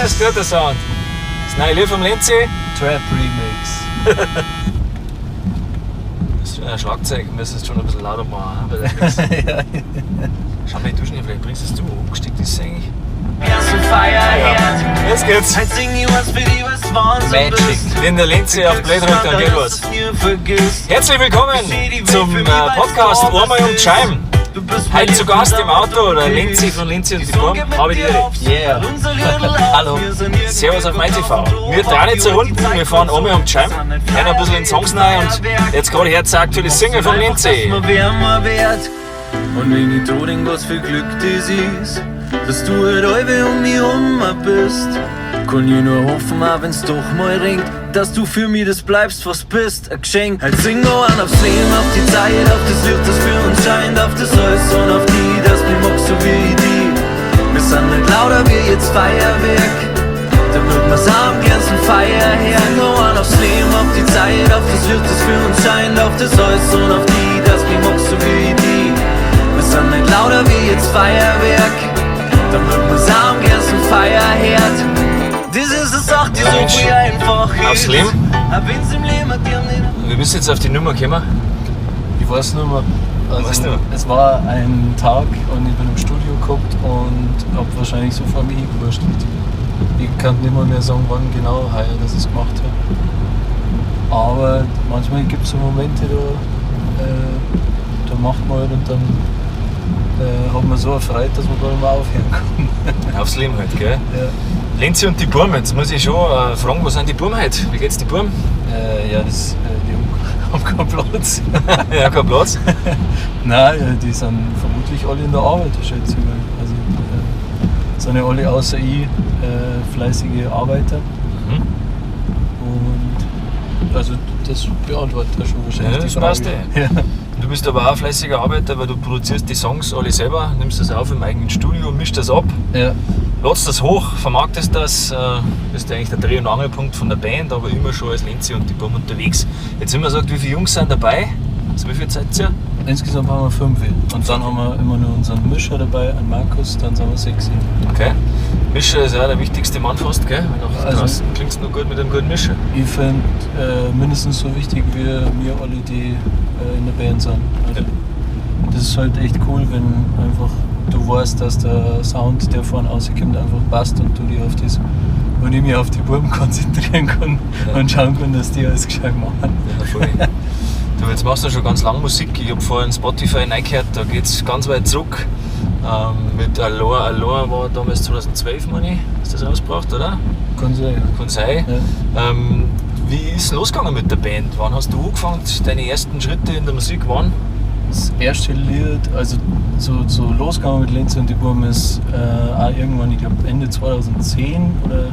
Ist gut, der Sound. Das neue Lied vom Lenzi. Trap Remix. Das Schlagzeug müsstest du schon ein bisschen lauter machen. Bei der Mix. Ja. Schau mal, du schnell, vielleicht bringst du es du. Angesteckt ist es eigentlich. Ja. Jetzt geht's. Magic. Wenn der Lenzi auf Play drückt, dann geht was. Herzlich willkommen zum Podcast Einmal um die Scheiben. Heute zu Gast im Auto der Lenzi von Lenzi und die Burm. Habe die Ehre. Yeah. Hallo. Servus auf MyTV. Wir drehen jetzt eine Runde, wir fahren einmal um die Scheiben, hören ein bisschen in Songs rein und jetzt gerade hört die aktuelle Single von Lenzi. Und wenn ich dran denk, was für Glück das ist, dass du halt alle um mich herum bist, kann ich nur hoffen, auch wenn's doch mal regnet, dass du für mich das bleibst, was bist, ein Geschenk. Halt sing noch an aufs Leben, auf die Zeit, auf das Licht, das für uns scheint, auf das Alles und auf die, dass mich magst so wie ich die. Wir sind nicht lauter wie jetzt Feuerwerk, damit wir's am ganzen Feier her. Noch an aufs Leben, auf die Zeit, auf das Licht, das für uns scheint, auf das Alles und auf die, dass mich magst so wie ich die. Wir sind nicht lauter wie jetzt Feuerwerk, damit wir's am ganzen Feierherd. Das ist eine Sache, die so Mensch. viel einfach ist. Aufs Leben. Auch wenn's im Leben dir nicht Wir müssen jetzt auf die Nummer kommen. Ich weiß nicht mehr. Also, Weißt du? Es war ein Tag und ich bin im Studio geguckt und hab wahrscheinlich so vor mich hingewurschtelt. Ich kann nicht mal mehr sagen, wann genau heuer, dass ich es gemacht habe. Aber manchmal gibt es so Momente, da macht man halt und dann hat man so eine Freude, dass man gar nicht mehr aufhören kann. Aufs Leben halt, gell? Ja. Lenzi und die Burm, jetzt muss ich schon fragen, wo sind die Burm heute? Wie geht's die Burm? Ja, die haben keinen Platz. Ja, kein Platz. Nein, die sind vermutlich alle in der Arbeit, schätze ich mal. Also sind ja alle außer ich fleißige Arbeiter. Mhm. Und also das beantwortet ja schon wahrscheinlich Ja, die das Frage. passt eh. Ja. Du bist aber auch ein fleißiger Arbeiter, weil du produzierst die Songs alle selber, nimmst das auf im eigenen Studio, mischst das ab, Ja. lädst das hoch, vermarktest das, bist eigentlich der Dreh- und Angelpunkt von der Band, aber immer schon als Lenzi und die Burm unterwegs. Jetzt immer gesagt, wie viele Jungs sind dabei? Also wie viel seid ihr? Insgesamt haben wir 5. Und dann haben wir immer nur unseren Mischer dabei, einen Markus, dann sind wir 6. Okay. Mischer ist ja der wichtigste Mann fast, gell? Wenn auch Also- draußen klingst du nur gut mit einem guten Mischer. Ich finde mindestens so wichtig wie wir alle, die in der Band sind. Also, das ist halt echt cool, wenn einfach du weißt, dass der Sound, der vorne rauskommt, einfach passt und du dich auf das und ich mich auf die Buben konzentrieren kann Ja. und schauen kann, dass die alles gescheit machen. Ja, voll. Du, jetzt machst du schon ganz lang Musik. Ich hab vorhin Spotify reingehört, da geht's ganz weit zurück. Mit Aloha Aloha war damals 2012, meine ich, ist das rausgebracht, oder? Kann sein, ja. Kann sein. Ja. Wie ist es losgegangen mit der Band? Wann hast du angefangen? Deine ersten Schritte in der Musik wann? Das erste Lied, also so losgegangen mit Lenzi und die Burm ist auch irgendwann, ich glaube Ende 2010 oder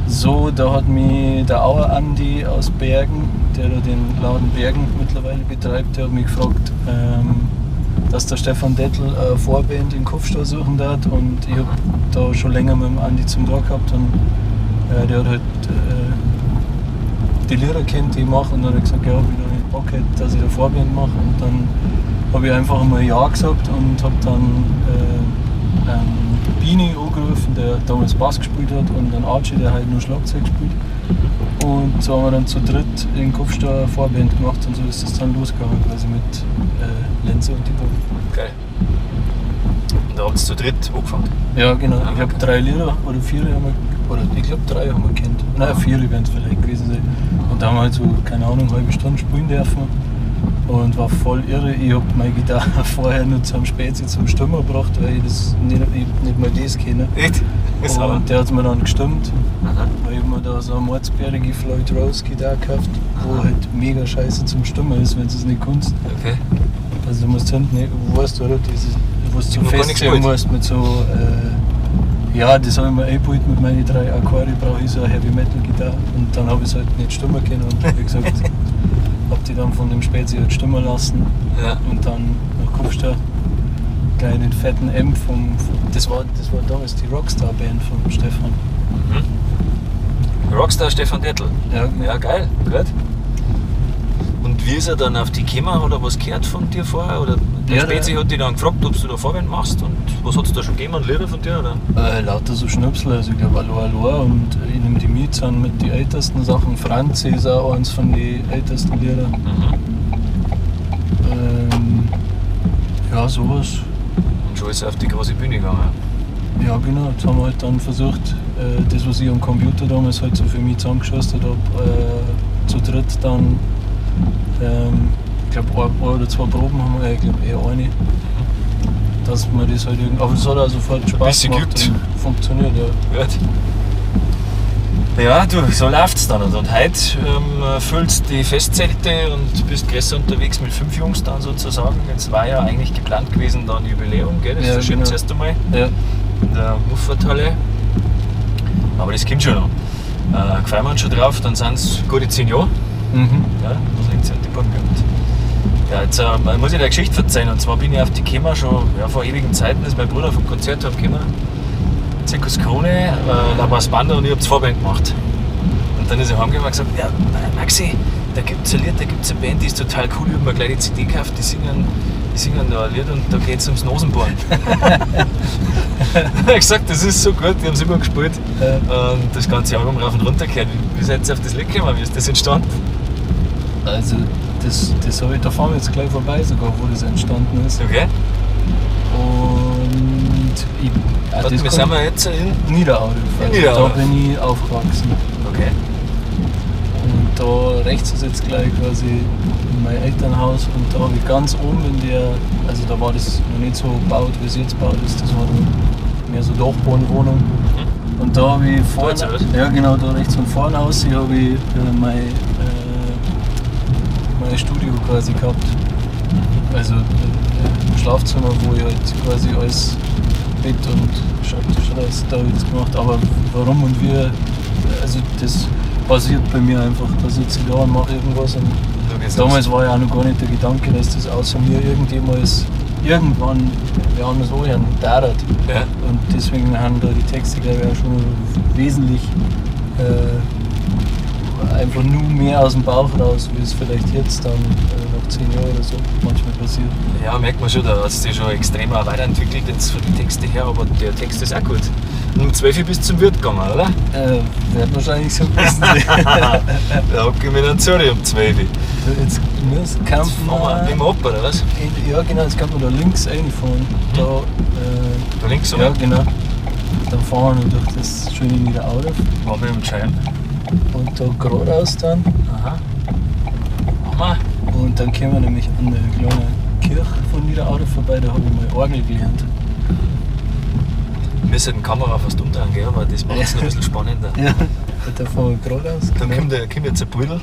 so, da hat mich der Auer Andi aus Bergen, der da den Laden Bergen mittlerweile betreibt, der hat mich gefragt, dass der Stefan Dettel eine Vorband in Kufstein suchen darf und ich hab da schon länger mit dem Andi zum Tag gehabt und der hat halt die Lieder kennt, die ich mache und dann hat er gesagt, ja, ob ich da nicht Bock hätte, dass ich da Vorband mache und dann habe ich einfach einmal Ja gesagt und habe dann einen Bini angerufen, der damals Bass gespielt hat und einen Archie, der halt nur Schlagzeug gespielt. Und so haben wir dann zu dritt in Kufstein eine Vorband gemacht und so ist es dann losgegangen, quasi mit Lenze und die Buben. Geil. Und da habt ihr zu dritt angefangen. Ja, genau. Ah, Ich glaube, okay. 3 Lieder oder 4 haben wir, oder ich glaube 3 haben wir kennt. Nein, 4 werden es vielleicht gewesen sein. Und da haben wir halt so, keine Ahnung, halbe Stunde spielen dürfen. Und war voll irre. Ich hab meine Gitarre vorher nur zum Spezi zum Stimmer gebracht, weil ich das nicht, ich nicht mal das kenne. Echt? Ist aber. Und der hat mir dann gestimmt, Aha. weil ich mir da so eine mordsbärige Floyd Rose Gitarre gekauft, wo halt mega scheiße zum Stimmen ist, wenn du es nicht kannst. Okay. Also du musst hinten, nicht- weißt du, oder? Dieses, wo du so hab noch gar nicht festziehen gespielt. musst mit so, ja, das habe ich mir eingebaut mit meinen 3 Akkorde, brauche ich so eine Heavy Metal Gitarre. Und dann habe ich es halt nicht stimmen können und wie gesagt, hab die dann von dem Spezi halt stimmen lassen Ja. und dann nach Kufstein gleich den fetten M vom, das war damals die Rockstar Band vom Stefan. Mhm. Rockstar Stefan Dettel. Ja, genau. Ja, geil, gut. Und wie ist er dann auf die gekommen? Hat er was gehört von dir vorher? Oder der Ja, Spezi hat dich dann gefragt, ob du da Vorband machst und was hat es da schon gegeben an Lieder von dir? Oder? Lauter so Schnipsel, also ich glaube Aloha Aloha und Ich nehm die mit sind mit die ältesten Sachen. Franzi ist auch eins von den ältesten Lieder. Ja, sowas. Und schon ist er auf die große Bühne gegangen. Ja, genau. Jetzt haben wir halt dann versucht, das, was ich am Computer damals halt so für mich zusammengeschustert hab, zu dritt dann, ich glaub, ein oder zwei Proben haben wir, ich glaub eher eine, dass man das halt irgendwie, aber es hat auch sofort Spaß bisschen gemacht geübt. und funktioniert, ja. Gut. Ja, du, so läuft's dann. Und heute füllst die Festzelte und bist größer unterwegs mit 5 Jungs dann sozusagen. Jetzt war ja eigentlich geplant gewesen, dann Jubiläum, gell? Das Ja, verschiebt genau. das erste Mal Ja. in der Muffathalle. Aber das kommt schon noch. Freuen wir uns schon drauf, dann sind's gute 10 Jahre. Ja, was liegt die Bank gibt. Ja, jetzt muss ich dir eine Geschichte erzählen. Und zwar bin ich auf die gekommen, schon ja, vor ewigen Zeiten ist mein Bruder vom Konzert gekommen. Zirkus Krone, La Bass Banda und ich hab die Vorband gemacht. Und dann ist er heimgekommen und gesagt, ja, Maxi, da gibt's ein Lied, da gibt's eine Band, die ist total cool, ich hab mir gleich die CD gekauft, die singen da ein Lied und da geht's ums Nosenbohren. Ich hab gesagt, das ist so gut, die haben's immer gespielt. Ja. Und das ganze Album rauf und runter gehört. Wie seid ihr auf das Lied gekommen? Wie ist das entstanden? Also, das hab ich, da fahren wir jetzt gleich vorbei sogar, wo das entstanden ist. Okay. Und ich, Warte, das wir kommt sind wir jetzt in Niederaudorf. Also Niederaudorf. Da bin ich aufgewachsen. Okay. Und da rechts ist jetzt gleich quasi mein Elternhaus und da habe ich ganz oben in der, also da war das noch nicht so gebaut, wie es jetzt gebaut ist, das war dann mehr so Dachbodenwohnung. Und da habe ich vorne, Da jetzt, oder? ja genau, da rechts von vorne aus, hier habe ich mein Studio quasi gehabt. Also ein Schlafzimmer, wo ich halt quasi alles Bett und Schreibtisch und alles da hab ich das gemacht. Aber warum und wie, also das passiert bei mir einfach. Da sitze ich da und mache irgendwas. Und Da geht's damals los. war ja auch noch gar nicht der Gedanke, dass das außer mir irgendjemals irgendwann wer anders anhören darf. Ja. Und deswegen haben da die Texte, glaube ich, auch schon wesentlich einfach nur mehr aus dem Bauch raus, wie es vielleicht jetzt dann nach 10 Jahren oder so manchmal passiert. Ja, merkt man schon, da hat sich schon extrem auch weiterentwickelt jetzt von den Texten her, aber der Text ist auch gut. Und um 12 Uhr bist du zum Wirt gegangen, oder? Wird wahrscheinlich so gewesen sein. Da hocke ich mich in Zürich um 12 Uhr. Jetzt muss, kann Jetzt fahren wir man nehmen wir ab, oder was? Ja, genau, jetzt kann man da links reinfahren. Da, Da links ja, rum? genau. Dann fahren wir durch das schöne Niederaudorf Waren wir im Schein. und da geradeaus dann. Aha. Machen wir. Und dann kommen wir nämlich an der kleinen Kirche von Niederaudorf vorbei, da habe ich mal Orgel gelernt. Wir müssen die Kamera fast umdrehen, gell? Aber das macht es noch ein bisschen spannender. Ja, da fahren wir geradeaus. Dann kommt jetzt ein Pudel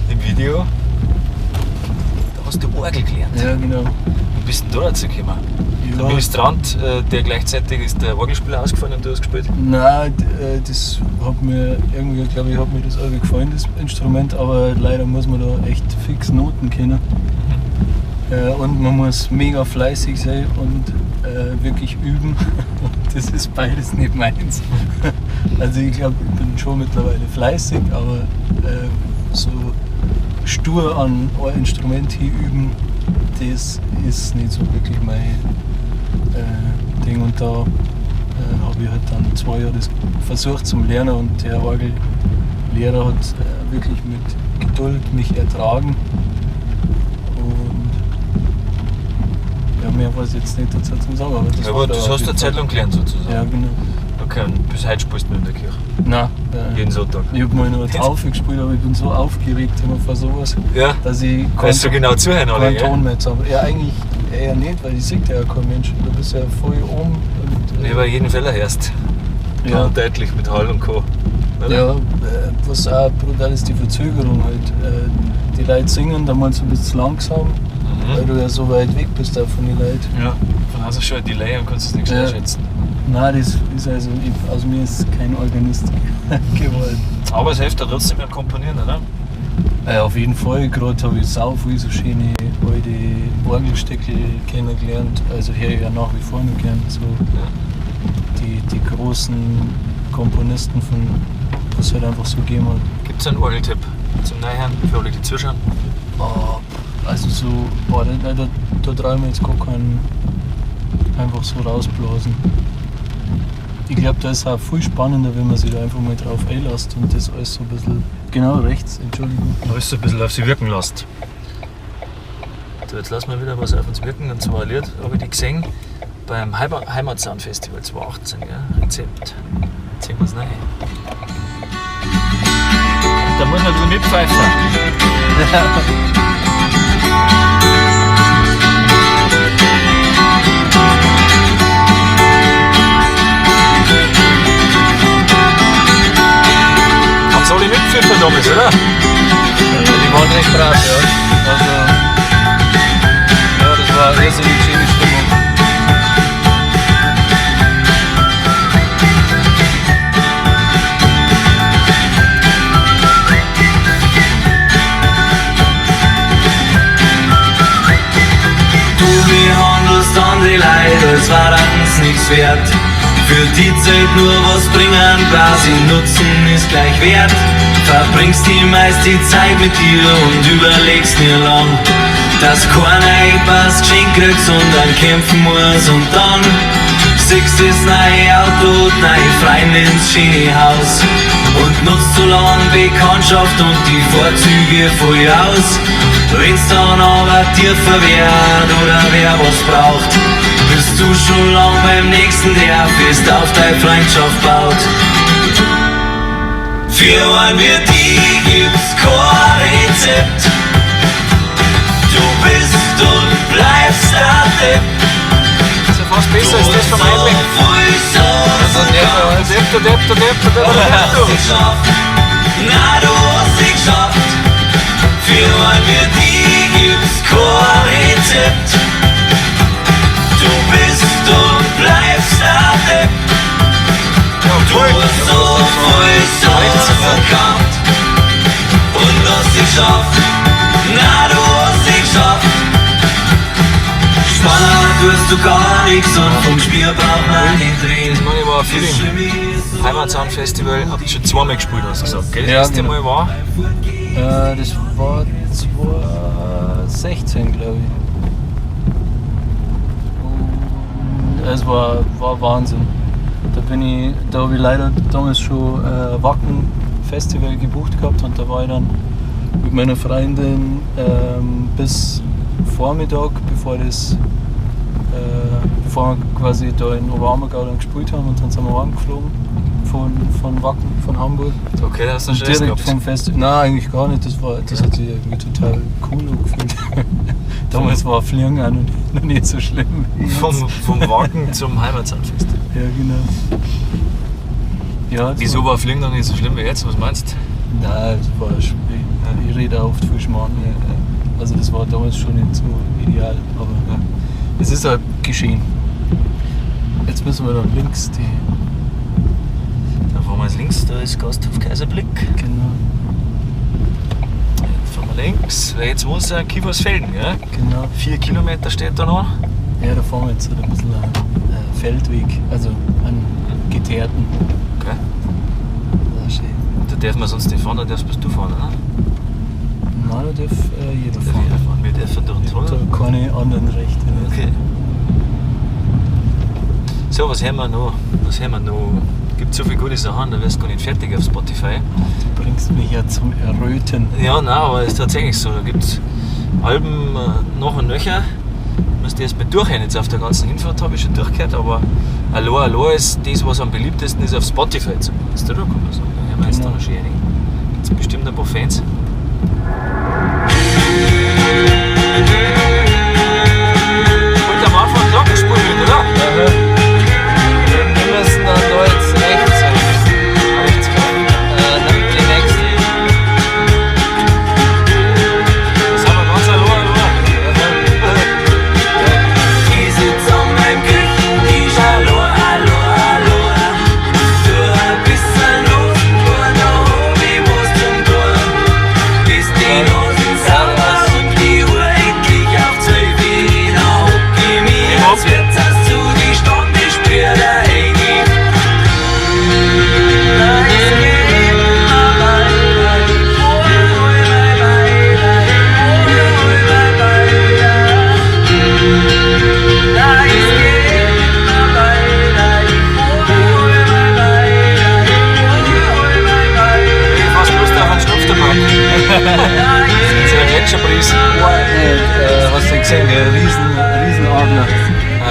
im Video. Da hast du Orgel gelernt. Ja, genau. Wie bist denn da dazu gekommen? Der Ja. Ministrant, der gleichzeitig ist der Orgelspieler ausgefallen und du hast gespielt? Nein, das hat mir irgendwie, glaube ich, hat mir das irgendwie gefallen, das Instrument, aber leider muss man da echt fix Noten kennen. Und man muss mega fleißig sein und wirklich üben. Das ist beides nicht meins. Also ich glaube, ich bin schon mittlerweile fleißig, aber so stur an ein Instrument hier üben, das ist nicht so wirklich mein Ding. Und da habe ich halt dann 2 Jahre das versucht zum Lernen und der Orgellehrer hat wirklich mit Geduld mich ertragen. Und ja, mehr weiß ich jetzt nicht dazu zu sagen. Aber das, Ja, war aber da das auf hast du jeden eine Zeit Fall. lang gelernt sozusagen. Ja, genau. Okay, und bis heute spielst du noch in der Kirche. Nein. Jeden Sonntag. Ich hab mal noch eine Taufe gespielt, aber ich bin so aufgeregt immer vor sowas, Ja. dass ich Weißt du genau zuhören, alle, keinen gell? Ton mehr jetzt habe. Ja, eigentlich eher nicht, weil ich sieht ja kein Mensch. Du bist ja voll oben. Und, Ja, bei jedem Fehler hörst. ja. Und deutlich mit Hall und Co. Oder? Ja, was auch brutal ist, die Verzögerung halt. Die Leute singen, dann meinst du, du bist zu langsam, weil du ja so weit weg bist da von den Leuten. Ja, dann hast du schon ein Delay und kannst es nicht Ja. einschätzen. Nein, das ist also, aus mir ist kein Organist geworden. Aber es hilft ja trotzdem beim Komponieren, oder? Ja, auf jeden Fall, gerade habe ich sau viel so schöne alte Orgelstücke kennengelernt. Also höre ich ja nach wie vor noch gern. So Ja. die großen Komponisten von, was es halt einfach so gegeben hat. Gibt es einen Orgeltipp? Zum Neuhören, für alle, die zuschauen? Oh, also so, boah, da traue ich mir jetzt gar keinen einfach so rausblasen. Ich glaube, da ist auch viel spannender, wenn man sich da einfach mal drauf einlässt und das alles so ein bisschen. Genau, rechts, Entschuldigung. Alles so ein bisschen auf sie wirken lässt. So, jetzt lassen wir wieder was auf uns wirken. Und zwar ein Lied, habe ich die gesehen beim Heimatsound Festival 2018, gell? Rezept. Ziehen wir's rein. Da muss man ein bisschen mitpfeifen. Haben sie alle mitgepfiffen damals, oder? Ja, die waren recht brav, ja. Also, ja, das war eine irrsinnig schöne Stimmung. Du behandelst andere Leute, als waren's nix wert. Für die Zeit nur was bringen, quasi Nutzen ist gleich wert. Verbringst die meiste Zeit mit dir und überlegst mir lang, dass keiner etwas geschenkt kriegt, sondern kämpfen muss. Und dann siehst das neue Auto, neue Freundin ins schöne Haus und nutzt so lang Bekanntschaft und die Vorzüge voll aus. Wenn's dann aber dir verwehrt oder wer was braucht, bist du schon lang beim nächsten, der fest auf deine Freundschaft baut. Für einen wie die gibt's kein Rezept. Du bist und bleibst der Depp. Das ist ja fast besser als das vom Einblick. Also, der Der Depp, der Depp, der Depp, der Depp, der Depp, du. Na, du hast sie geschafft. Für einen wie die gibt's kein Rezept. Du bist und bleibst der Depp. Du hast so viel Sachen gehabt und hast sie geschafft. Na, du hast sie geschafft. Spannend tust du gar nichts und vom Spiel braucht man nicht reden. Das meine ich war ein Feeling. Das Schlimme ist so Heimatsound Festival, habt ihr schon zweimal gespielt, hast du gesagt, gell? Das Ja, erste genau. Mal war? Das war 2016, glaub ich. Und es war Wahnsinn. Da hab ich leider damals schon Wacken Festival gebucht gehabt und da war ich dann mit meiner Freundin bis Vormittag, bevor wir quasi da in Oberammergau dann gespielt haben, und dann sind wir heimgeflogen von Wacken, von Hamburg. Okay, da hast du einen Stress Direkt gehabt. vom Festival. Nein, eigentlich gar nicht. Das hat sich irgendwie total cool angefühlt. Damals war Fliegen auch noch nicht so schlimm wie jetzt. Vom Wacken zum Heimatsoundfest. Ja, genau. Ja, das Wieso war war Fliegen noch nicht so schlimm wie jetzt? Was meinst du? Nein, das war ich rede auch oft viel Schmarrn. Also das war damals schon nicht so ideal, aber es ist halt geschehen. Jetzt müssen wir dann links die... Da fahren wir jetzt links, da ist Gasthof Kaiserblick. Genau. Jetzt fahren wir links, weil jetzt wohnst du ja in Kiefersfelden, gell? Genau. 4 Kilometer steht da noch. Ja, da fahren wir jetzt halt ein bisschen einen Feldweg, also einen geteerten. Okay. Das ist schön. Da dürfen wir sonst nicht fahren, da darfst bloß du fahren, oder? Nein, da darf jeder Darf fahren. jeder fahren. Wir dürfen durch den Ich hab Tunnel. da keine anderen Rechte. Nicht. Okay. So, was haben wir noch? Was haben wir noch? Gibt so viele gute Sachen, da wirst du gar nicht fertig auf Spotify. Du bringst mich ja zum Erröten. Ja, nein, aber es ist tatsächlich so. Da gibt's Alben noch und nöcher. Müsst ihr erst mal durchhören. Jetzt auf der ganzen Hinfahrt habe ich schon durchgehört, aber Aloha Aloha ist das, was am beliebtesten ist auf Spotify zumindest, oder? Kann man sagen. Da hören wir jetzt da noch schön rein. Gibt's bestimmt ein paar Fans. Wollt am Anfang Glockenspiel mit, oder? Aha. Wir müssen dann da jetzt rechts. Rechts, Die nächste. Das haben wir ganz Aloha Aloha. Ich sitz an meinem Küchentisch, Aloha, Aloha, Aloha. Tu ein bisschen los, und da hab ich was zum Tun. Bis die Hosen sauber und die Uhr endlich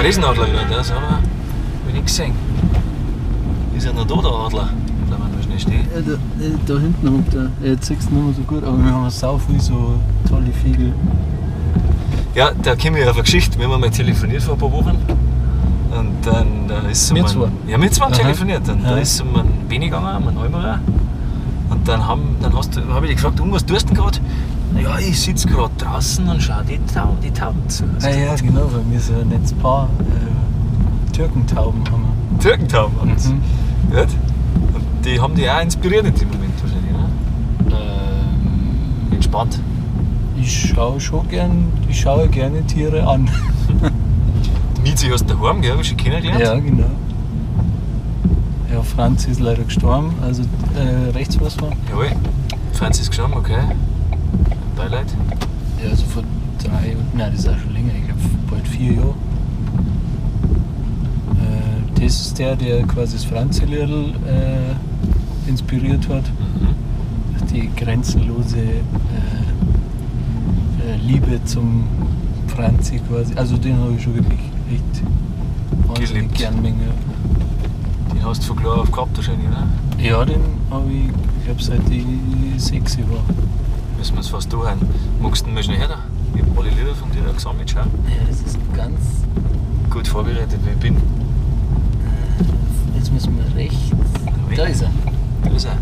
Riesenadler wieder, das haben wir hab ich nicht gesehen. Ist ja noch da, der Adler. Bleiben wir noch schnell stehen. Ja, da hinten hockt er. Jetzt siehst du nicht mehr so gut, aber wir haben sau viel so tolle Vögel. Ja, da komme ich auf eine Geschichte. Wir haben mal telefoniert vor ein paar Wochen. Und dann da ist Wir um zwei? Ja, wir zwei haben Aha. telefoniert. Und da Ja. ist um einen Beni gegangen, um einen Almerer. Und dann habe ich dich gefragt, um, was tust du denn gerade? Ja, ich sitze gerade draußen und schaue die Tauben zu. Ah, ja, genau, weil wir so ein nettes Paar Türkentauben haben wir. Türkentauben haben sie. Mhm. Gut. Und die haben dich auch inspiriert in dem Moment wahrscheinlich, ne? Entspannt. Ich schaue schon gern, ich schaue gerne Tiere an. Mizi hast du daheim, gell? Hab ich schon kennengelernt. Ja, genau. Ja, Franz ist leider gestorben, also rechts was war. Jawohl. Franz ist gestorben, okay. Beileid. Ja, also vor 3, nein, das ist auch schon länger, ich glaube bald 4 Jahre. Das ist der quasi das Franzi-Liedl inspiriert hat. Mhm. Die grenzenlose Liebe zum Franzi quasi. Also den habe ich schon wirklich echt wahnsinnig Geliebt. gern Menge. Den hast du von klar auf gehabt wahrscheinlich, oder? Ja, den habe ich, glaube seit ich 6 war. Müssen wir es fast durchhören. Magst du mal schnell her da? Ich hab alle Lieder von dir da gesammelt, schau. Ja, das ist ganz. Gut vorbereitet, wie ich bin. Jetzt müssen wir rechts. Da ist er. Da ist er.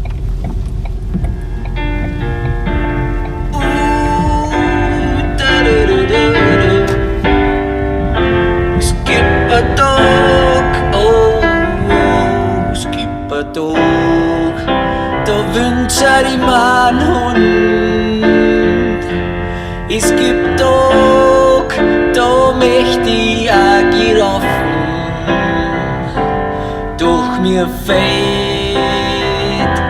Es gibt ein Tag, oh, oh, es gibt ein Tag, da wünscht ich mir einen Hund. Es gibt Tag, da möchte ich auch Giraffen. Doch mir fehlt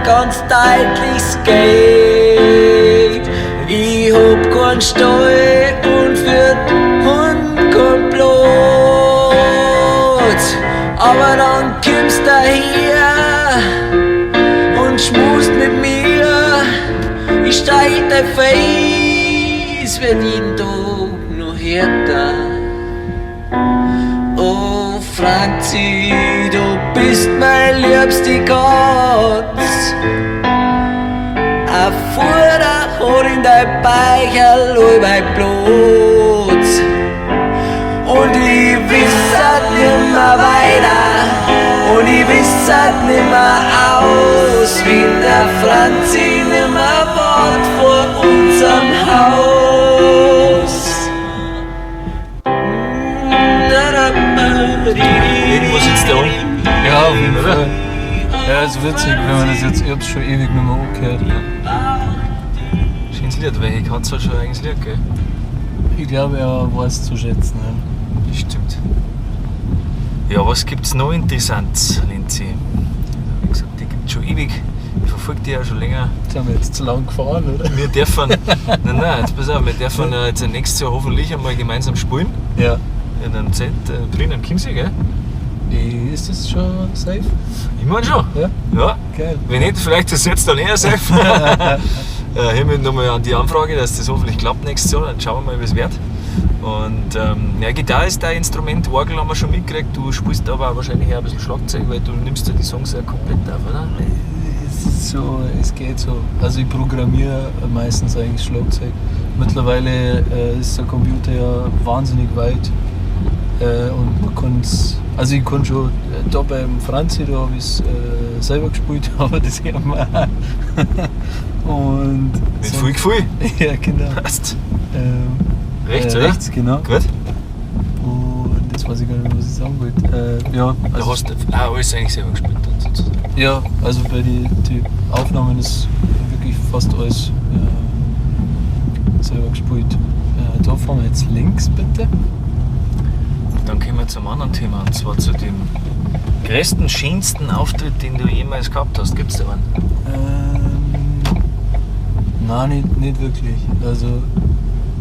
ganz deutlich das Geld. Ich hab keinen Stall und für den Hund keinen Platz. Aber dann kommst du her und schmust mit mir. Ich steig dein Face, wird jeden Tag noch härter. Oh Franzi, du bist mein liebste Katz. Ein Fuder hat in dein Beicherl allweil Platz. Und ich wissert nimmer weiter und ich wissert nimmer aus, wenn der Franzi nimmer wart vor unserem Haus. Irgendwo sitzt der Hund. Ja, auf jeden Oder? Fall. Ja, ist witzig, wenn man das jetzt, ich hab's schon ewig nicht mehr angehört. Schönes Lied, welche Katze hat schon ein eigenes Lied, gell? Ich glaube, er weiß zu schätzen. Ja. Stimmt. Ja, was gibt's noch Interessantes, Linzi? Wie gesagt, die gibt's schon ewig. Ich verfolge die ja schon länger. Sind wir jetzt zu lang gefahren, oder? Wir dürfen, nein, jetzt pass auf, wir dürfen jetzt nächstes Jahr hoffentlich einmal gemeinsam spielen. Ja. In einem Zelt drin am Chiemsee, gell? Ist das schon safe? Ich meine schon. Ja? Ja. Geil. Wenn nicht, vielleicht ist es jetzt dann eher safe. Hiermit nochmal an die Anfrage, dass das hoffentlich klappt nächstes Jahr. Dann schauen wir mal, wie es wird. Und ja, Gitarre ist dein Instrument, Orgel haben wir schon mitgekriegt. Du spielst aber auch wahrscheinlich auch ein bisschen Schlagzeug, weil du nimmst ja die Songs ja komplett auf, oder? Es ist so, es geht so. Also ich programmiere meistens eigentlich Schlagzeug. Mittlerweile ist der Computer ja wahnsinnig weit. Und man kann's, also ich kann schon, da beim Franzi, da habe ich es selber gespielt, aber das hören wir auch. Und Mit so- viel Gefühl. Ja, genau. Passt. Rechts, oder? Rechts, genau. Gut. Und jetzt weiß ich gar nicht mehr, was ich sagen wollte. Ja, Da also, hast du alles eigentlich selber gespielt dann sozusagen. ja, also bei den die Aufnahmen ist wirklich fast alles selber gespielt. Da fahren wir jetzt links, bitte. Und dann kommen wir zum anderen Thema, und zwar zu dem größten, schönsten Auftritt, den du jemals gehabt hast. Gibt's da einen? Nein, nicht wirklich. Also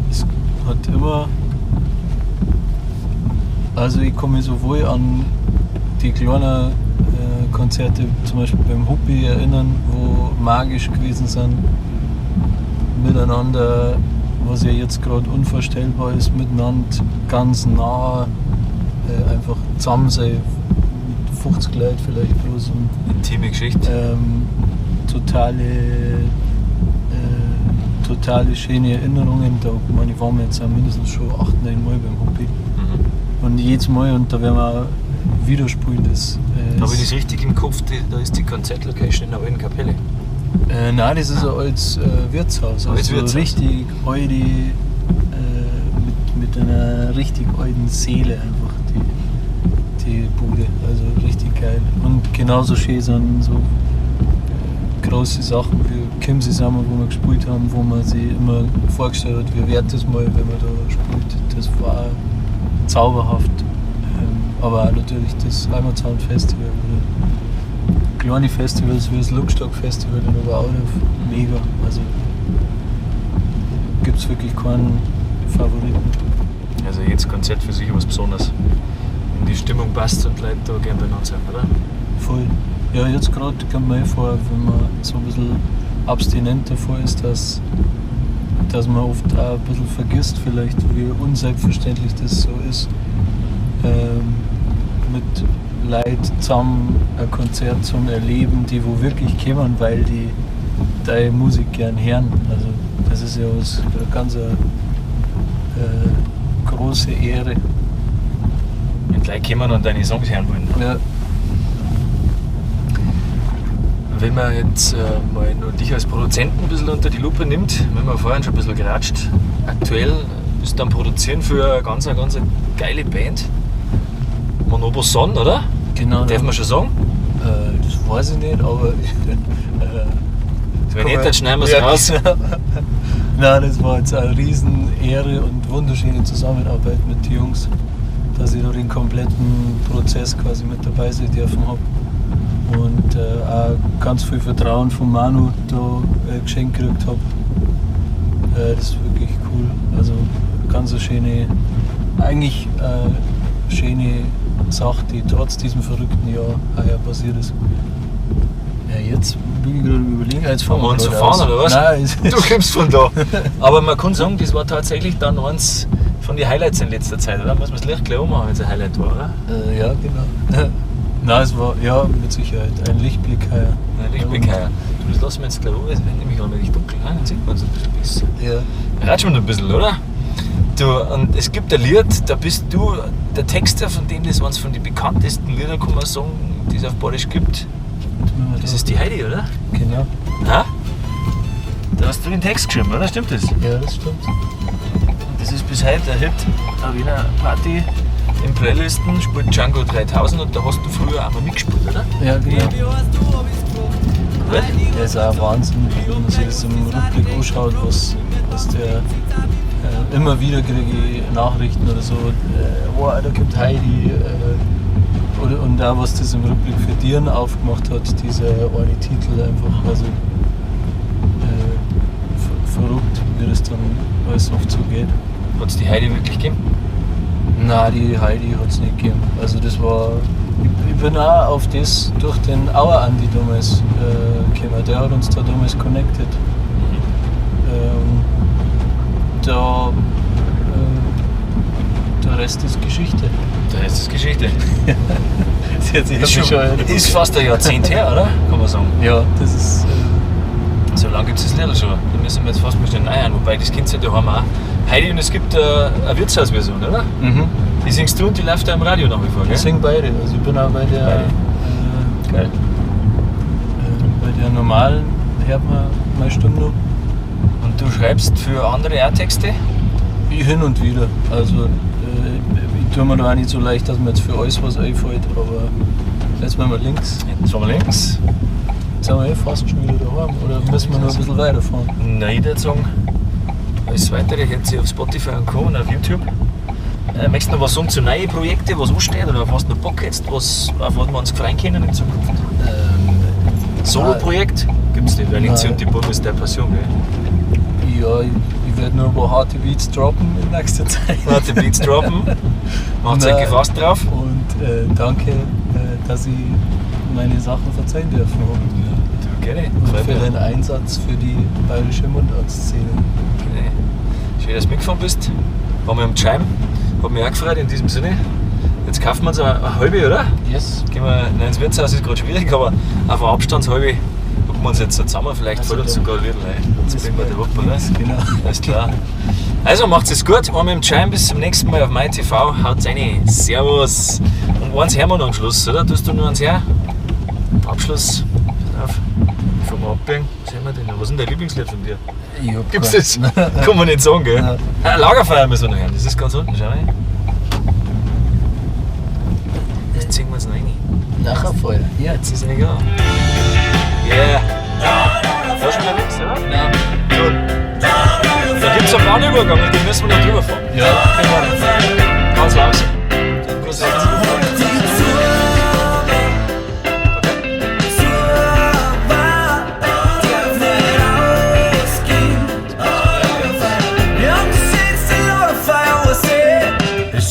es hat immer. Also ich komme sowohl an die kleinen Konzerte, zum Beispiel beim Huppi erinnern, wo magisch gewesen sind, miteinander, was ja jetzt gerade unvorstellbar ist, miteinander ganz nah Einfach zusammen sein mit 50 Leuten vielleicht bloß und Intime Geschichte. Totale schöne Erinnerungen. Da meine ich, waren wir jetzt auch mindestens schon 8, 9 Mal beim Hobby. Und jedes Mal, und da werden wir wieder spielen. Das, Habe ich das richtig im Kopf? Da ist die Konzertlocation in der alten Kapelle. Nein, das ist ein altes Wirtshaus. Altes Also Wirtshaus. richtig alte, mit einer richtig alten Seele einfach, die Bude. Also richtig geil. Und genauso schön sind so große Sachen wie Chiemsee Sommer, wo wir gespielt haben, wo man sich immer vorgestellt hat, wie wird das mal, wenn man da spielt. Das war zauberhaft. Aber auch natürlich das Heimatsound Festival oder kleine Festivals wie das Lookstock Festival in Oberaudorf. Mega. Also gibt es wirklich keinen Favoriten. Also jedes Konzert für sich was Besonderes. Wenn die Stimmung passt und Leute da gern beieinander sind, oder? Voll. Ja, jetzt gerade kommt mir eh vor, wenn man so ein bisschen abstinent davor ist, dass man oft auch ein bisschen vergisst, vielleicht, wie unselbstverständlich das so ist, mit Leuten zusammen ein Konzert zum Erleben, die wo wirklich kommen, weil die deine Musik gern hören. Also das ist ja was, eine ganz große Ehre. Wenn die Leute kommen und deine Songs hören wollen. Ja. Wenn man jetzt mal nur dich als Produzenten ein bisschen unter die Lupe nimmt, wenn man vorhin schon ein bisschen geratscht, aktuell bist du am Produzieren für eine ganz, ganz geile Band. Manobo Son, oder? Genau. Darf man schon sagen? Das weiß ich nicht, aber... Wenn nicht, dann schneiden wir es ja, raus. Genau. Nein, das war jetzt eine Riesenehre und wunderschöne Zusammenarbeit mit den Jungs, dass ich da den kompletten Prozess quasi mit dabei sein dürfen habe. Und auch ganz viel Vertrauen von Manu da geschenkt gekriegt habe. Das ist wirklich cool. Also ganz eine schöne, eigentlich schöne Sache, die trotz diesem verrückten Jahr heuer passiert ist. Ja, jetzt bin ich gerade am Überlegen. Jetzt fahren Haben wir uns gerade verfahren, aus. oder was? Nein, Du kommst von da. Aber man kann sagen, das war tatsächlich dann eins von den Highlights in letzter Zeit, oder? Muss man das Licht gleich ummachen, wenn es ein Highlight war, oder? Ja, genau. Nein, es war ja mit Sicherheit ein Lichtblick heuer. Ein Lichtblick heuer. Du, das lassen wir jetzt gleich um, es wird nämlich allmählich dunkel, ne? Dann sieht man es ein bisschen besser. Ja. Ratschen wir noch ein bisschen, oder? Du, und es gibt ein Lied, da bist du der Texter, von dem das eins von den bekanntesten Lieder, kann man sagen, die es auf Bayerisch gibt. Das ist die Heidi, oder? Genau. Ha? Da hast du den Text geschrieben, oder? Stimmt das? Ja, das stimmt. Und das ist bis heute ein Hit auf jeder Party. In Playlisten spielt Django 3000 und da hast du früher auch mal mitgespielt, oder? Ja, genau. Gut. Der ist auch Wahnsinn, wenn man sich das im Rückblick anschaut, was der immer wieder kriege ich Nachrichten oder so, wow, da kommt Heidi. Oder, und auch was das im Rückblick für Dirn aufgemacht hat, dieser eine Titel einfach. Also verrückt, wie das dann alles oft so geht. Hat es die Heidi wirklich gegeben? Nein, die Heidi hat es nicht gegeben. Also das war. Ich bin auch auf das durch den Auer Andi damals gekommen. Der hat uns da damals connected. Der Rest ist Geschichte. Der Rest ist Geschichte. Das Ist, schon, ist fast ein Jahrzehnt her, oder? Kann man sagen. Ja, das ist. So lange gibt es das Lied schon. Da müssen wir jetzt fast mal schnell rein. Wobei, das kennst du ja daheim auch. Heidi, und es gibt eine Wirtshausversion, oder? Mhm. Die singst du und die läuft da im Radio nach wie vor, gell? Ich sing beide. Also ich bin auch bei der. Geil. Bei der normalen hört man meine Stimme noch. Und du schreibst für andere auch Texte? Ich hin und wieder. Also ich tue mir da auch nicht so leicht, dass mir jetzt für alles was einfällt, aber jetzt machen wir links. Jetzt machen wir links. Jetzt sind wir eh fast schon wieder daheim, oder müssen wir noch ein bisschen weiterfahren? Nein, ich würde sagen, alles Weitere hört sich auf Spotify und Co. und auf YouTube. Möchtest du noch was sagen zu neuen Projekten, was ansteht oder auf was du noch Bock hättest, was, auf was wir uns freuen können in Zukunft? Solo-Projekt gibt es nicht, weil Linzi und die Burm ist deine Passion, gell? Ja, ich werde nur ein paar harte Beats droppen in nächster Zeit. Harte Beats droppen, macht euch gefasst drauf. Und danke, dass ich meine Sachen verzeihen dürfen habe. Ja, du, gerne. Und für deinen Einsatz für die bayerische Mundartszene. Gerne. Schön, dass du mitgefahren bist. Waren wir am Chime. Hat mich auch gefreut in diesem Sinne. Jetzt kaufen wir uns eine halbe, oder? Yes. Gehen wir nein, ins Wirtshaus, ist gerade schwierig, aber auf Abstandshalbe gucken wir uns jetzt so zusammen. Vielleicht Also fällt uns dann- sogar ein Lidl ein. Jetzt bringen wir die ab, oder? Genau. Alles klar. Also macht's es gut. Einmal im Schein, bis zum nächsten Mal auf MyTV. Haut rein. Servus. Und eins hören wir noch am Schluss, oder? Tust du nur eins her? Abschluss. Pass auf. Bevor wir abbiegen. Was hören wir denn noch? Was ist denn dein Lieblingslied von dir? Ich hab Gibt's keinen. das? Kann man nicht sagen, gell? Nein. Ah, Lagerfeuer müssen wir noch hören. Das ist ganz unten, schau mal. Das ziehen wir uns noch rein. Nachher voll. Ja. Jetzt ist es egal. Yeah. War schon wieder nichts, oder? Nein. Gut. Da gibt es einen Bahnübergang, mit dem müssen wir noch drüber fahren. Ja, genau. Ganz langsam. Ganz langsam.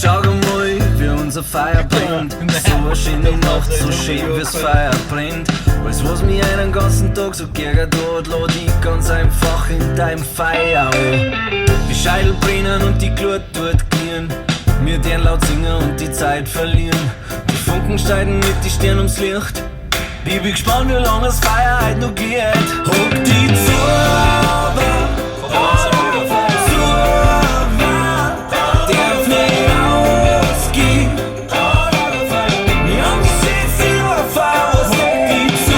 Schau mal, wie unser Feuer brennt. So eine schöne Nacht, so schön wie's Feuer brennt. Alles, was mich einen ganzen Tag so geärgert hat, lad ich ganz einfach in deinem Feuer an. Die Scheitel brennen und die Glut tut glühen. Wir den laut singen und die Zeit verlieren. Die Funken steigen mit die Sterne ums Licht. Ich bin gespannt, wie lange das Feuer heute noch geht. Hock die zu, darf nicht ausgehen. Wir haben die schönste Lagerfeuer, was hock die zu.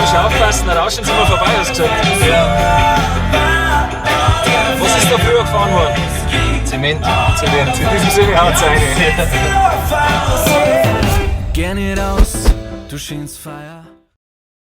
Muss aufpassen, da rauschen sie mal vorbei, hast du gesagt. Ja. Was ist da früher gefahren worden? Zement. Zement. In diesem Sinne haut's rein. Geh nicht aus, du schönst Feuer.